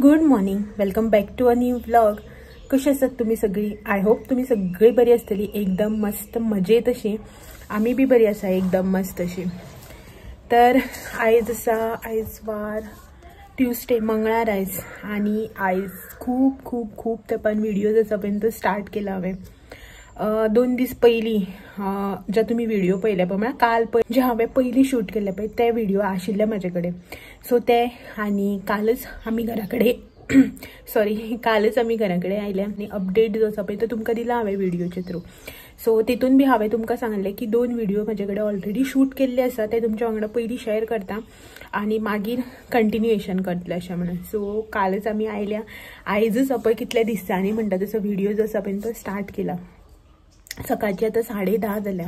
Good morning, welcome back to a new vlog. कशी आसात तुम्ही सगळी? I hope तुम्ही सगळी बरी असतली, एकदम मस्त मजेत अशी. आम्ही बी बरी आसा, एकदम मस्त अशी. तर आयज आसा, आयज वार ट्युजडे, मंगळार आयज. आनी आयज खूब खूब खूब तेंपान व्हिडिओज आसा पळय तो स्टार्ट केला हांवें. 2 दीस पयलीं जे तुमी व्हिडिओ पळयले पळय, म्हळ्यार काल पळय जे हांवें पयलीं शूट केल्ले पळय ते व्हिडिओ आशिल्ले म्हाजे कडेन. सो ते आनी कालच आमी घरा कडेन सॉरी कालच आमी घरा कडेन आयले आनी अपडेट जो आसा पळय तो तुमकां दिला हांवें व्हिडिओचे थ्रू. सो तितून बी हांवें तुमकां सांगलें की 2 व्हिडिओ म्हाजे कडेन ऑलरेडी शूट केल्ले आसा, ते तुमच्या वांगडा पयलीं शेअर करता आनी मागीर कंटिन्युएशन करतले अशें म्हणून. सो कालच आमी आयल्या, आयजच पळय कितल्या दिसांनी म्हणटा तसो व्हिडिओ जो आसा पळय तो स्टार्ट केला. सकाळची आतां 10:30 जाल्या.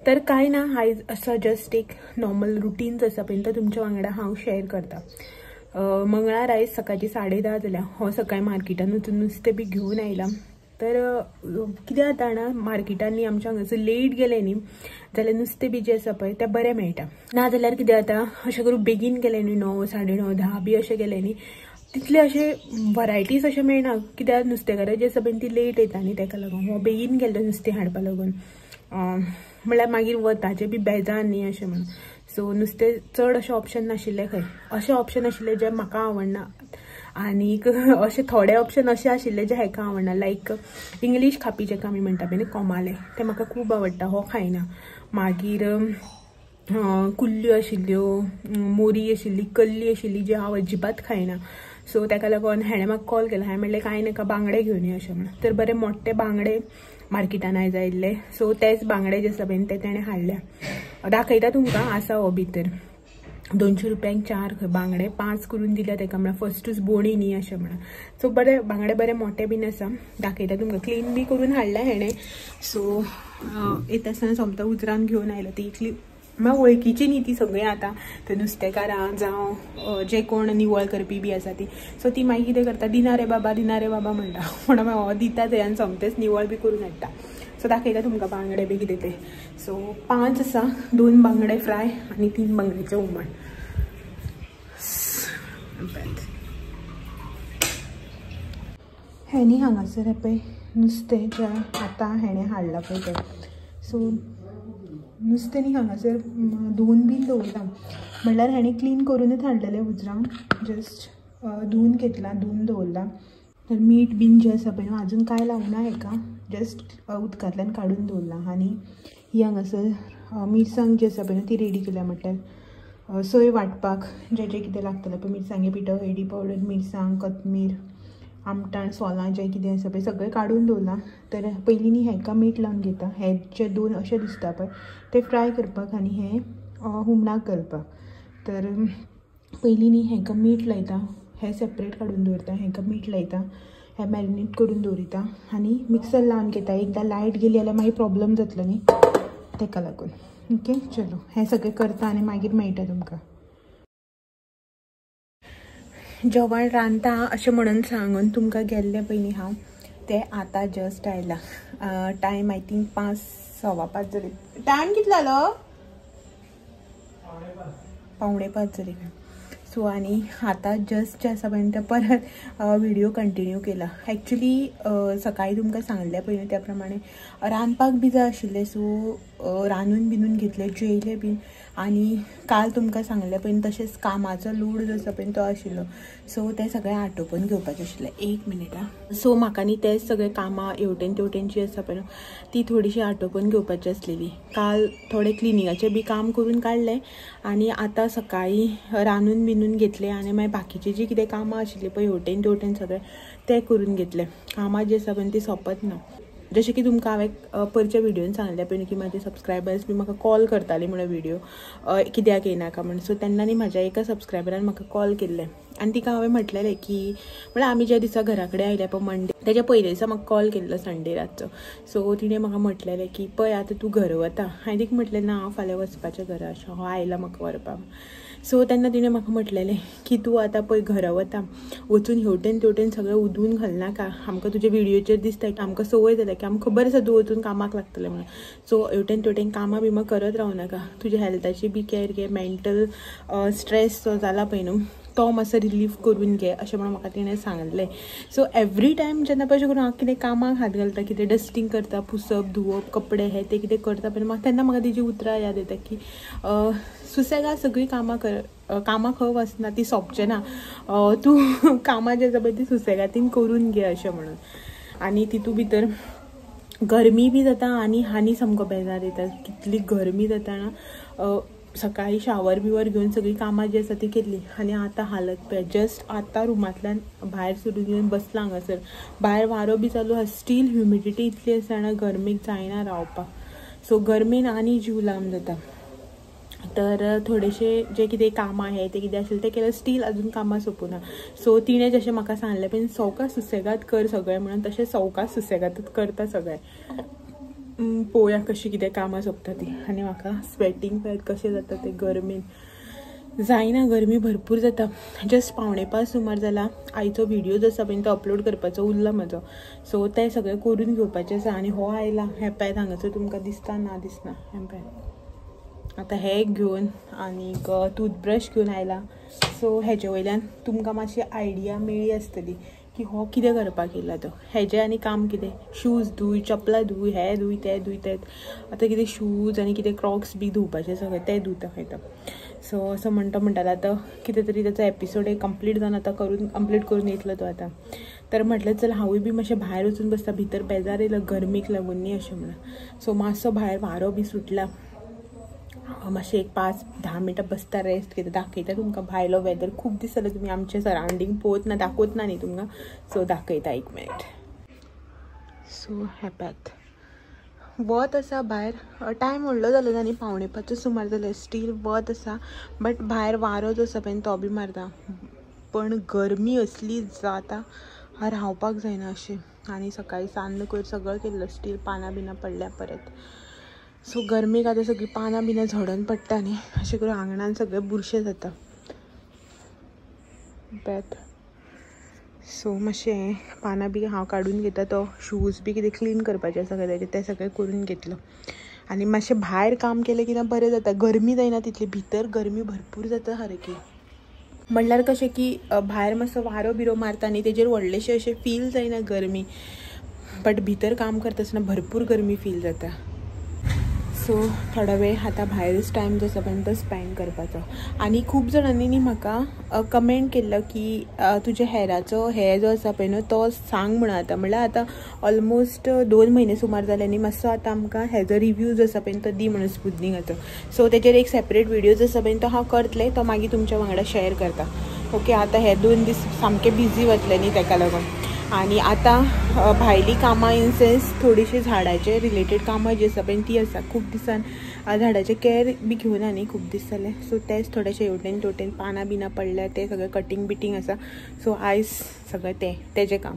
तर काय ना, आयज असो जस्ट एक नॉर्मल रुटीन जो आसा पळय तो तुमच्या वांगडा हांव शेअर करता. मंगळार आयज सकाळची 10:30 जाल्या. हो सकाळी मार्केटान वचून नुस्तें बी घेवन आयला. तर कितें जाता जाणा, मार्केटान न्ही आमच्या हांगासर लेट गेलें न्ही जाल्यार नुस्तें बी जें आसा पळय तें बरें मेळटा. ना जाल्यार कितें जाता, अशें करून बेगीन गेलें न्ही 9, 9:30, 10 बी अशें गेलें न्ही, तितले अशे वरायटीज अशें मेळना. कित्याक नुस्तेकारां जे आसा पळय ती लेट येता न्ही, तेका लागून हो बेगीन गेल्लो नुस्तें हाडपा लागून. म्हळ्यार मागीर वताचें बी बेजार न्ही अशें म्हणून. सो नुस्तें चड अशें ऑप्शन नाशिल्लें खंय, अशें ऑप्शन आशिल्लें जें म्हाका आवडना, आनीक अशे थोडे ऑप्शन अशे आशिल्ले जे हेका आवडना. लायक इंग्लीश खापी जेका आमी म्हणटा पळय न्ही, कोमाले, तें म्हाका खूब आवडटा, हो खायना. मागीर कुल्ल्यो आशिल्ल्यो, मोरी आशिल्ली, कल्ली आशिल्ली, जी हांव अजिबात खायना. सो तेका लागून हेणें म्हाका कॉल केला, हांवें म्हणलें कांय नाका, बांगडे घेवन यो अशें म्हणून. तर बरे मोठे बांगडे मार्केटान आयज आयिल्ले. सो तेच बांगडे जे आसा पळय ते तेणें हाडल्या. दाखयता तुमकां, आसा हो भितर. 200 रुपयांक 4 खंय बांगडे, 5 करून दिल्या तेका, म्हळ्यार फस्टूच बोणी न्ही अशें म्हणून. सो बरे बांगडे बरे मोठे बीन आसा, दाखयता तुमकां. क्लीन बी करून हाडल्या हेणें. सो येता आसतना सोमता उजरान घेवन आयलो. ती इतली म्हळ्यार वळखीची न्ही ती सगळीं आतां, ते नुस्तेकारां जावं जे कोण निवळ करपी बी आसा ती. सो ती मागीर कितें करता, दिना रे बाबा, दिना रे बाबा म्हणटा, म्हणून हो दिता थंय आनी सोमतेच निवळ बी करून हाडटा. सो दाखयता तुमकां बांगडे बी कितें ते. सो 5 आसा, 2 बांगडे फ्राय आनी 3 बांगड्याचें हुमण. हें न्ही हांगासर पळय नुस्तें जें आतां हेणें हाडलां पळय तें. सो नुस्तें न्ही हांगासर धुवून बीन दवरलां, म्हणल्यार हेणें क्लीन करूनच हाडलेलें उजरान, जस्ट धुवून घेतलां, धुवून दवरलां. तर मीठ बीन जें आसा पळय न्हू आजून कांय लावना हेका, जस्ट उदकांतल्यान काडून दवरलां. आनी ही हांगासर मिरसांग जी आसा पळय न्हू ती रेडी केल्या, म्हटल्यार सोय वांटपाक जें जें कितें लागतलें पळय, मिरसांगे पिठो, हळदी पावडर, मिरसांग, कोथमीर, आमटाण, सोलां जें कितें आसा पळय सगळें काडून दवरलां. तर पयलीं न्ही हेका मीठ लावन घेता, हे जे 2 अशें दिसता पळय ते फ्राय करपाक आनी हें हुमणाक घालपाक. तर पयलीं न्ही हेका मीठ लायता, हें सेपरेट काडून दवरता, हेका मीठ लायता, हें मॅरिनेट करून दवरिता आनी मिक्सर लावन घेता. एकदां लायट गेली जाल्यार मागीर प्रॉब्लम जातलो न्ही, तेका लागून. ओके चलो, हें सगळें करता आनी मागीर मेळटा तुमकां. जेवण रांदता अशें म्हणून सांगून तुमकां गेल्लें पळय न्ही हांव, तें आतां जस्ट आयलां. टायम I think 5, 5:15 जाली. टायम कितलो जालो? 4:45 जाली. सो आनी आतां जस्ट जें आसा पळय तें परत व्हिडिओ कंटिन्यू केला. एक्चुली सकाळीं तुमकां सांगलें पळय न्हू त्या प्रमाणे रांदपाक बी जाय आशिल्लें. सो रांदून बिनून घेतलें, जेयलें बीन. आनी काल तुमकां सांगलें पळय तशेंच कामाचो लोड जो आसा पळय तो आशिल्लो. सो तें सगळें आटोपून घेवपाचें आशिल्लें. 1 मिनीट आं. सो म्हाका न्ही तें सगळें कामां हेवटेन तेवटेन जी आसा पळय ती थोडीशी आटोपून घेवपाची आसलेली. काल थोडें क्लिनिंगाचें बी काम करून काडलें आनी आतां सकाळीं रांदून बिनून घेतलें आनी मागीर बाकीची जी कितें कामां आशिल्लीं पळय हेवटेन तेवटेन सगळें तें करून घेतलें. कामां जी आसा पळय ती सोंपत ना. जशें की तुमकां हांवें परच्या व्हिडियोन सांगलें पळय की म्हाजे सबस्क्रायबर्स बी म्हाका कॉल करताली म्हणून व्हिडिओ कित्याक येयनाका म्हण. सो तेन्ना न्ही म्हाज्या एका सबस्क्रायबरान म्हाका कॉल केल्लें आनी तिका हांवें म्हटलेलें की म्हळ्यार आमी ज्या दिसा घरा कडेन आयले पळय मंडे, तेज्या पयले दिसा म्हाका कॉल केल्लो संडे रातचो. सो तिणें म्हाका म्हटलेलें की पळय आतां तूं घरा वता. हांवें तिका म्हटलें ना, हांव फाल्यां वचपाचें घरा, अशें हो आयला म्हाका व्हरपाक. सो तेन्ना तिणें म्हाका म्हटलेलें की तूं आतां पळय घरा वता, वचून हेवटेन तेवटेन सगळें उदून घालनाका, आमकां तुज्या व्हिडियोचेर दिसता की आमकां संवय जाल्या की आमकां खबर आसा तूं वचून कामाक लागतलें म्हणून. सो हेवटेन तेवटेन कामां बिमां करत रावनाका, तुज्या हेल्थाची बी केअर घे, मेंटल स्ट्रेस जो जाला पळय न्हू तो मातसो रिलीफ करून घे अशें म्हणून म्हाका तिणें सांगलें. सो एवरी टायम जेन्ना पळय अशें करून हांव कितें कामाक हात घालता, कितें डस्टींग करता, पुसप धुवप कपडे हे ते कितें करता पळय म्हाका तेन्ना म्हाका तेजी उतरां याद येता की सुसेगाद सगळीं कामां कर, कामां खंय वचना ती सोंपचें ना, तूं कामां जें आसा पळय ती सुसेगादीन करून घे अशें म्हणून. आनी तितू भितर गरमी बी जाता आनी आनी सामको बेजार येता, कितली गरमी जाता ना. सकाळी शावर बिवर घेवन सगळीं कामां जी आसा ती केली आनी आतां हालत पळय जस्ट आतां रुमांतल्यान भायर सरून येवन बसलां हांगासर. भायर वारो बी चालू आसा, स्टील ह्युमिडिटी इतली आसा ना गरमेक जायना रावपाक. सो गरमेन आनी जीव लांब जाता. तर थोडेशे जे कितें कामां हे ते कितें आशिल्लें तें केलें, स्टील अजून कामां सोंपूना. सो तिणें जशें म्हाका सांगलें पळय सवकास सुसेगाद कर सगळें म्हणून, तशें सवकास सुसेगादूच करता सगळें. पळोवया कशी कितें कामां सोंपता ती. आनी म्हाका स्वेटींग पळयात कशें जाता तें गरमेन जायना, गरमी भरपूर जाता. जस्ट 4:45 सुमार जाला. आयचो व्हिडियो जो आसा पळय तो अपलोड करपाचो उरला म्हजो, सो तें सगळें करून घेवपाचें आसा. आनी हो आयला हें पळयात हांगासर तुमकां दिसता ना दिसना हें पळयात. आतां हें घेवन आनीक टूथब्रश घेवन आयला. सो हेजे वयल्यान तुमकां मातशी आयडिया मेळ्ळी आसतली की हो कितें करपाक येयला तो. हेजें आनी काम कितें, शूज धूय, चपलां धूय, हें धूय तें धूय तें. आतां कितें शूज आनी कितें क्रॉक्स बी धुवपाचें सगळें तें धुता खंय तो. सो असो म्हणटा म्हणटालो आतां कितें तरी ताचो एपिसोड एक कंप्लीट जावन आतां करून कंप्लीट करून येतलो तो आतां. तर म्हटलें चल हांवूय बी मातशें भायर वचून बसता, भितर बेजार येयलो गरमेक लागून न्ही अशें म्हणून. सो मातसो भायर वारो बी सुटला, मातशें एक 5-10 मिनटां बसता रेस्ट घेता, दाखयता तुमकां भायलो वेदर. खूब दीस जाले तुमी आमचें सरावंडींग पळोवत ना, दाखोवत ना न्ही तुमकां, सो दाखयता एक मिनीट. सो हें वत आसा भायर, टायम व्हडलो जालो ना न्ही, 4:45 सुमार जालें, स्टील वत आसा बट भायर वारो जो आसा पळय तो बी मारता, पण गरमी असली जाता रावपाक जायना अशें. आनी सकाळी सान्न कयर सगळें केल्लो, स्टील पानां बिनां पडल्या परत. सो गरमेक आतां सगळीं पानां बिनां झडोन पडटा न्ही, अशें करून आंगणान सगळें बुरशें जाता पळयात. सो मातशें पानां बी हांव काडून घेता, तो शूज बी कितें क्लीन करपाचें आसा तेजें तें सगळें करून घेतलो. आनी मातशें भायर काम केलें की ना बरें जाता, गरमी जायना तितली, भितर गरमी भरपूर जाता सारकी. म्हणल्यार कशें की भायर मातसो वारो बिरो मारता न्ही तेजेर व्हडलेशें अशें फील जायना गरमी, बट भितर काम करता आसतना भरपूर गरमी फील जाता. सो थोडो वेळ आतां भायरूच टायम जो आसा पळय तो स्पेंड करपाचो. आनी खूब जाणांनी न्ही म्हाका कमेंट केल्लो की तुज्या हेराचो हे जो आसा पळय न्हू तो सांग म्हणून. आतां म्हणल्यार आतां ऑलमोस्ट 2 म्हयने सुमार जाले न्ही, मातसो आतां आमकां हेजो रिव्यू जो आसा पळय तो दी म्हणून स्पुतनिकाचो. सो तेजेर एक सेपरेट व्हिडियो जो आसा पळय तो हांव करतलें, तो मागीर तुमच्या वांगडा शेअर करता. ओके, आतां हे 2 दीस सामके बिजी वतले न्ही तेका लागून. आनी आतां भायलीं कामां इन सेन्स थोडीशीं झाडाचे रिलेटेड कामां जी आसा पळय ती आसा. खूब दिसान झाडाचे केअर बी घेवना न्ही खूब दीस जाले, सो तेच थोडेशे हेवटेन तेवटेन पानां बिनां पडल्या ते सगळें कटींग बिटींग आसा. सो आयज सगळें तें तेजें काम.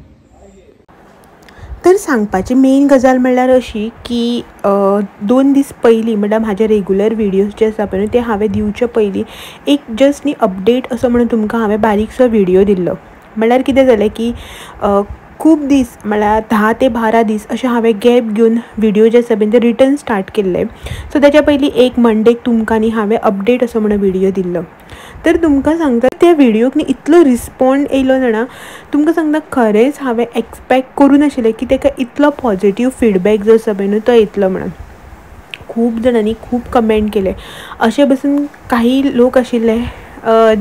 तर सांगपाची मेन गजाल म्हणल्यार अशी की 2 दीस पयलीं म्हणल्यार म्हाजे रेगुलर व्हिडियोज जे आसा पळय ते हांवें दिवचे पयलीं एक जस्ट न्ही अपडेट असो म्हणून तुमकां हांवें बारीकसो व्हिडियो दिल्लो. म्हणल्यार कितें जालें की खूब दीस म्हणल्यार 10 ते 12 दीस अशें हांवें गॅप घेवन व्हिडियो जे आसा पळय ते रिटर्न स्टार्ट केल्ले. सो तेच्या पयलीं एक मंडेक तुमकां न्ही हांवें अपडेट असो म्हणून व्हिडियो दिल्लो. तर तुमकां सांगता त्या व्हिडियोक न्ही इतलो रिस्पोंड येयलो जाणा, तुमकां सांगता खरेंच हांवें एक्सपेक्ट करूं नाशिल्लें की तेका इतलो पॉजिटीव फिडबॅक जो आसा पळय न्हू तो येतलो म्हणून. खूब जाणांनी खूब कमेंट केले. अशें बसून काही लोक आशिल्ले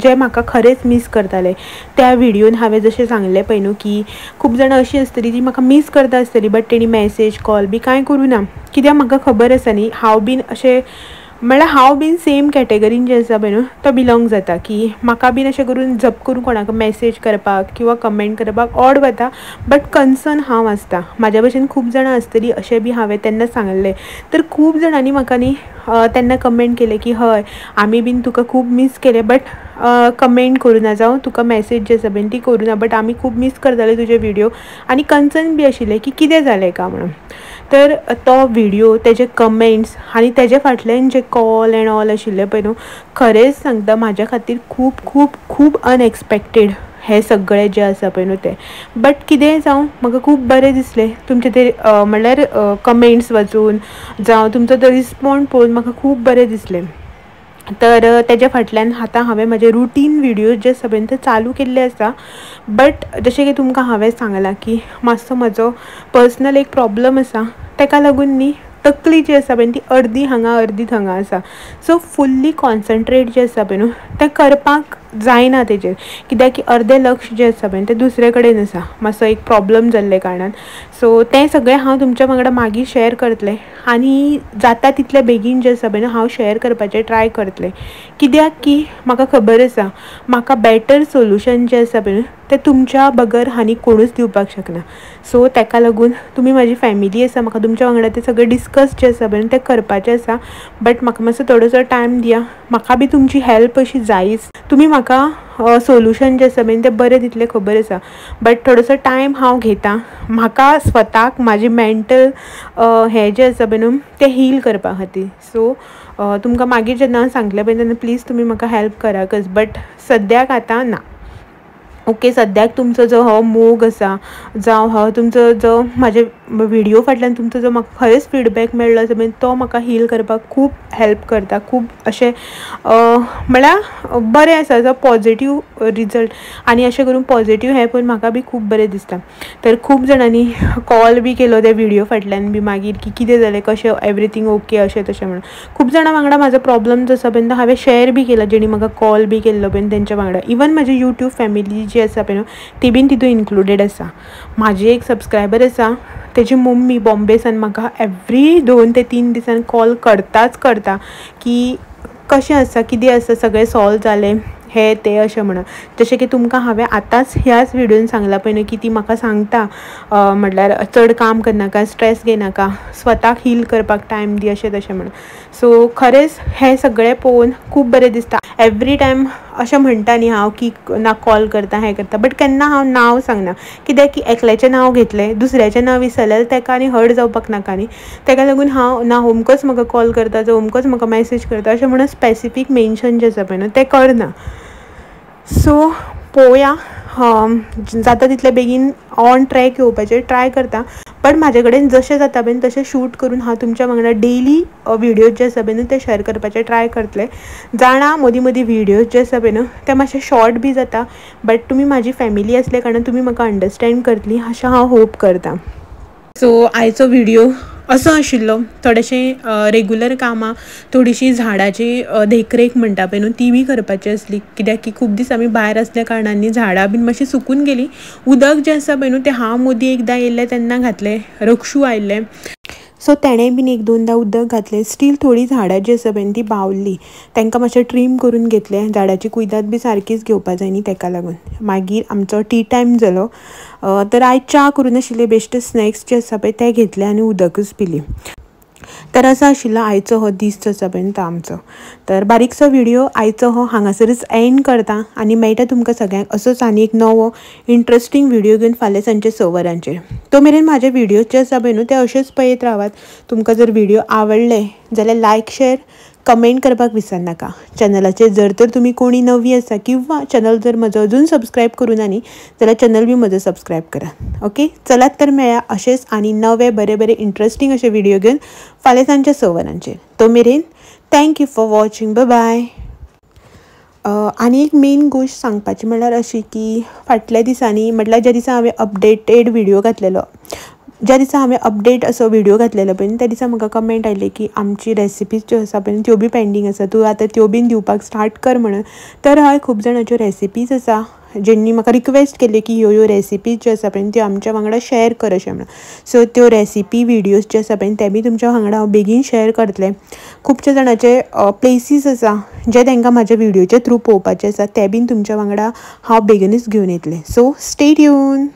जे म्हाका खरेंच मीस करताले. त्या व्हिडियोन हांवें जशें सांगलें पळय न्हू की खूब जाणां अशीं आसतलीं जी म्हाका मीस करता आसतली, बट तेणी मॅसेज कॉल बी कांय करूं ना, कित्याक म्हाका खबर आसा न्ही हांव बीन अशें म्हणल्यार हांव बीन सेम कॅटेगरीन जे आसा पळय न्हू तो बिलोंग जाता की म्हाका बीन अशें करून जप करून कोणाक मॅसेज करपाक किंवा कमेंट करपाक ऑड वता, बट कन्सर्न हांव आसता. म्हाज्या भशेन खूब जाणां आसतलीं अशें बी हांवें तेन्ना सांगलें. तर खूब जाणांनी म्हाका न्ही तेन्ना कमेंट केलें की हय आमी बीन तुका खूब मीस केलें, बट कमेंट करूं ना जावं तुका मॅसेज जे आसा पळय ती करूं ना, बट आमी खूब मीस करताले तुजे व्हिडियो आनी कन्सर्न बी आशिल्लें की कितें जालें काय म्हणून. तर तो व्हिडियो तेजे कमेंट्स आनी तेजे फाटल्यान जे कॉल एंड ऑल आशिल्ले पळय न्हू, खरेंच सांगता म्हाज्या खातीर खूब खूब खूब अनएक्सपेक्टेड हें सगळें जें आसा पळय न्हू तें. बट कितेंय जावं म्हाका खूब बरें दिसलें तुमचें ते म्हणल्यार कमेंट्स वाचून जावं तुमचो तो रिस्पोंड पळोवन म्हाका खूब बरें दिसलें. तर तेज्या फाटल्यान आतां हांवें म्हाजे रुटीन व्हिडियोज जे आसा पळय ते चालू केल्ले आसा. बट जशें की तुमकां हांवें सांगलां की मातसो म्हजो पर्सनल एक प्रॉब्लम आसा, तेका लागून न्ही तकली जी आसा पळय ती अर्दी हांगा अर्दी थंगा आसा. सो फुल्ली कॉन्सन्ट्रेट जें आसा पळय न्हू तें करपाक जायना तेजेर, कित्याक की अर्दें लक्ष जें आसा पळय तें दुसरे कडेन आसा, मातसो एक प्रॉब्लम जाल्ले कारणान. सो तें सगळें हांव तुमच्या वांगडा मागीर शेअर करतलें आनी जाता तितले बेगीन जें आसा पळय न्हू हांव शेअर करपाचें ट्राय करतलें, कित्याक की म्हाका खबर आसा म्हाका बेटर सोल्युशन जें आसा पळय न्हू तें तुमच्या बगर आनी कोणूच दिवपाक शकना. सो तेका लागून तुमी म्हाजी फॅमिली आसा, म्हाका तुमच्या वांगडा तें सगळें डिस्कस जें आसा पळय न्हू तें करपाचें आसा. बट म्हाका मातसो थोडोसो टायम दिया, म्हाका बी तुमची हेल्प अशी जायच. तुमी म्हाका सोल्युशन जें आसा पळय तें बरें दितलें खबर आसा, बट थोडोसो टायम हांव घेता म्हाका स्वताक म्हाजी मेंटल हें जें आसा पळय न्हू तें हील करपा खातीर. सो तुमकां मागीर जेन्ना हांव सांगलें पळय तेन्ना प्लीज तुमी म्हाका हेल्प कराकच, बट सद्याक आतां ना. ओके, सद्याक तुमचो जो हो मोग आसा जावं हो तुमचो जो म्हाजे व्हिडियो फाटल्यान तुमचो जो म्हाका खरेंच फिडबॅक मेळ्ळो आसा पळय तो म्हाका हील करपाक खूब हेल्प करता, खूब अशें म्हळ्यार बरें आसा, जो पॉजिटीव रिजल्ट. आनी अशें करून पॉजिटीव हें पळोवन म्हाका बी खूब बरें दिसता. तर खूब जाणांनी कॉल बी केलो त्या व्हिडियो फाटल्यान बी मागीर की कितें जालें कशें एवरीथींग ओके अशें तशें म्हणून. खूब जाणां वांगडा म्हाजो प्रॉब्लम जो आसा पळय तो हांवें शेअर बी केला, जेणी म्हाका कॉल बी केल्लो पळय तेंच्या वांगडा. इवन म्हाजी यूट्यूब फॅमिली जी आसा पळय न्हू ती बीन तितून इन्क्लुडेड आसा. म्हाजी एक सबस्क्रायबर आसा, तेजी मम्मी बॉम्बे सान म्हाका एवरी 2 ते 3 दिसान कॉल करताच करता की कशें आसा कितें आसा सगळें सॉल्व जालें हें तें अशें म्हणून. जशें की तुमकां हांवें आतांच ह्याच व्हिडियोन सांगलां पळय न्हू की ती म्हाका सांगता म्हटल्यार चड काम करनाका, स्ट्रेस घेयनाका, स्वताक हील करपाक टायम दी अशें तशें म्हणून. सो खरेंच हें सगळें पळोवन खूब बरें दिसता. एवरी टायम अशें म्हणटा न्ही हांव की ना कॉल करता हें करता, बट केन्ना हांव नांव सांगना, कित्याक की एकल्याचें नांव घेतलें दुसऱ्याचें नांव विसरलें तेका आनी हर्ट जावपाक नाका न्ही. तेका लागून हांव ना अमकोच म्हाका कॉल करता जावं अमकोच म्हाका मॅसेज करता अशें म्हणून स्पेसिफीक मेन्शन जें आसा पळय न्हू तें करना. सो पळोवया, जाता तितले बेगीन ऑन ट्रॅक येवपाचें ट्राय करता. बट म्हाजे कडेन जशें जाता पळय तशें शूट करून हांव तुमच्या वांगडा डेली व्हिडियोज जे आसा पळय न्हू ते शेअर करपाचें ट्राय करतलें. जाणा मदीं मदीं व्हिडियोज जे आसा पळय न्हू ते मातशे शॉर्ट बी जाता, बट तुमी म्हाजी फॅमिली आसल्या कारणान तुमी म्हाका अंडरस्टँड करतली अशें हांव होप करता. सो आयचो व्हिडियो असो आशिल्लो, थोडेशें रेगुलर कामां, थोडीशी झाडाची देखरेख म्हणटा पळय न्हू ती बी करपाची आसली, कित्याक की खूब दीस आमी भायर आसल्या कारणान न्ही झाडां बीन मातशीं सुकून गेलीं. उदक जें आसा पळय न्हू तें हांव मदीं एकदां येयल्लें तेन्ना घातलें, रक्षू आयिल्लें सो तेणें बीन 1-2दा उदक घातलें. स्टील थोडीं झाडां जीं आसा पळय ती बावल्लीं, तांकां मातशें ट्रीम करून घेतलें. झाडाची कुयदाद बी सारकीच घेवपा जाय न्ही तेका लागून. मागीर आमचो टी टायम जालो, तर आयज च्या करून आशिल्ले, बेश्टे स्नॅक्स जे आसा पळय ते घेतले आनी उदकूच पिली. तर असो आशिल्लो आयचो हो दीस जो आसा पळय तो आमचो. तर बारीकसो व्हिडियो आयचो हो हांगासरूच एंड करता आनी मेळटा तुमकां सगळ्यांक असोच आनी एक नवो इंट्रस्टींग व्हिडियो घेवन फाल्यां सांजचे 6 वरांचेर. तो मेरेन म्हाजे व्हिडियोज जे आसा पळय न्हू ते अशेच पळयत रावात. तुमकां जर व्हिडियो आवडले जाल्यार लायक शेअर कमेंट करपाक विसरनाका. चॅनलाचेर जर तर तुमी कोणी नवी आसा किंवा चॅनल जर म्हजो अजून सबस्क्रायब करूं ना न्ही जाल्यार चॅनल बी म्हजो सबस्क्रायब करा. ओके, चलात तर मेळया अशेंच आनी नवे बरे बरे इंट्रस्टींग अशे व्हिडियो घेवन फाल्यां सांजच्या 6 वरांचेर. तो मेरेन thank you for watching, bye bye. आनी एक मेन गोश्ट सांगपाची म्हणल्यार अशी की फाटल्या दिसांनी म्हटल्यार ज्या दिसा हांवें अपडेटेड व्हिडियो घातलेलो, ज्या दिसा हांवें अपडेट असो व्हिडियो घातलेलो पळय त्या दिसा म्हाका कमेंट आयले की आमची रेसिपीज ज्यो आसा पळय त्यो बी पेंडींग आसा, तूं आतां त्यो बीन दिवपाक स्टार्ट कर म्हणून. तर हय, खूब जाणांच्यो रेसिपीज आसा जेंणी म्हाका रिक्वेस्ट केल्ली की ह्यो ह्यो रेसिपीज ज्यो आसा पळय त्यो आमच्या वांगडा शेअर कर अशें म्हणून. सो त्यो रेसिपी व्हिडियोज जे आसा पळय ते बी तुमच्या वांगडा हांव बेगीन शेअर करतलें. खुबशे जाणांचे प्लेसीस आसा जे तांकां म्हाज्या व्हिडियोचे थ्रू पळोवपाचे आसा ते बीन तुमच्या वांगडा हांव बेगीनूच घेवन येतलें. So stay tune.